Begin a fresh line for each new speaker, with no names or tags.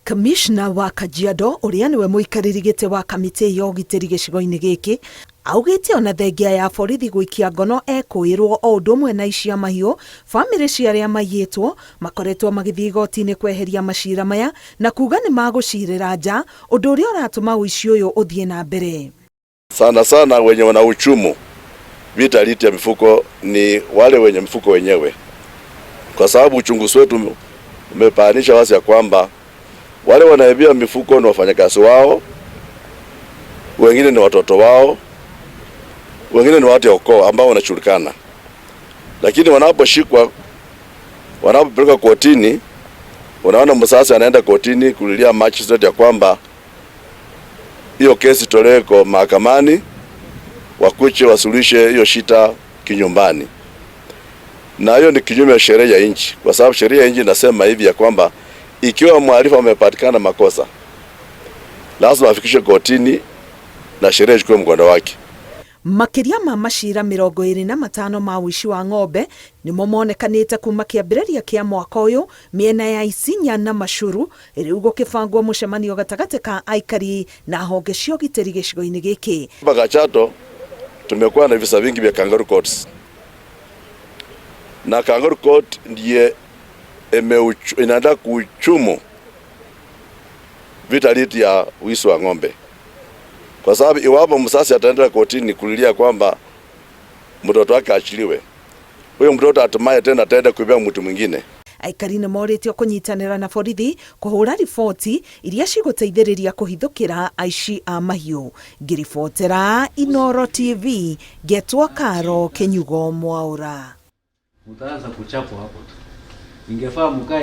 Kamishna wa Kajiado ũrĩa nĩwe mũikarĩri gĩtĩ wa kamĩtĩ ya ũgitĩri gĩcigo-inĩ gĩkĩ augĩte ona thengia ya borithi gũikia ngono ekũĩrwo o ũndũ ũmwe na ici a mahiũ, bamĩrĩ cia arĩa maiyĩtwo makoretwo magĩthiĩ igoti-inĩ kweheria macira maya na kuga nĩ magũcirĩra nja, ũndũ ũrĩa ũratũma ũici ũyũ ũthiĩ na mbere.
Sana sana wenye wanahujumu vita liti ya mifugo ni wale wenye mifugo wenyewe, kwa sababu uchunguzi wetu umebainisha wazi ya kwamba wale wanaibia mifugo ni wafanyakazi wao, wengine ni watoto wao, wengine ni watu ya ukoo ambao wanajulikana, lakini wanaposhikwa, wanapopelekwa kotini, unaona mzazi anaenda kotini kulilia magistrate ya kwamba hiyo kesi tolewe kwa mahakamani, wakuje wasuluhishe hiyo shida kinyumbani, na hiyo ni kinyume ya sheria ya nchi, kwa sababu sheria ya nchi inasema hivi ya kwamba ikiwa mhalifu amepatikana makosa lazima afikishwe kotini na sheria ichukue mkondo wake.
Makĩria ma macira 25 ma ũici wa ng'ombe nĩmo monekanĩte kuma kĩambĩrĩria kĩa mwaka ũyũ mĩena ya Isinya na Machuru. Rĩu gũkĩbangwo mũcemanio gatagatĩ ka aikari na honge cia ũgitĩri gĩcigo-inĩ gĩkĩ.
Hapa Kajiado tumekuwa na visa vingi vya kangaroo courts, na kangaroo court ndiye inaenda kuhujumu vita dhidi ya wizi wa ng'ombe, kwa sababu iwapo mzazi ataenda kotini kulilia kwamba mtoto wake achiliwe, huyo mtoto hatimaye tena ataenda kuibia mtu mwingine.
Aikari nĩ morĩtio kũnyitanĩra na borithi kũhũra riboti iria cigũteithĩrĩria kũhithũkĩra aici a mahiũ. Ngĩribotera Inoro TV, ngetwo Karo Kĩnyugo Mwaũra.
Mtaanza kuchapwa hapo tu. Ingefaa mkae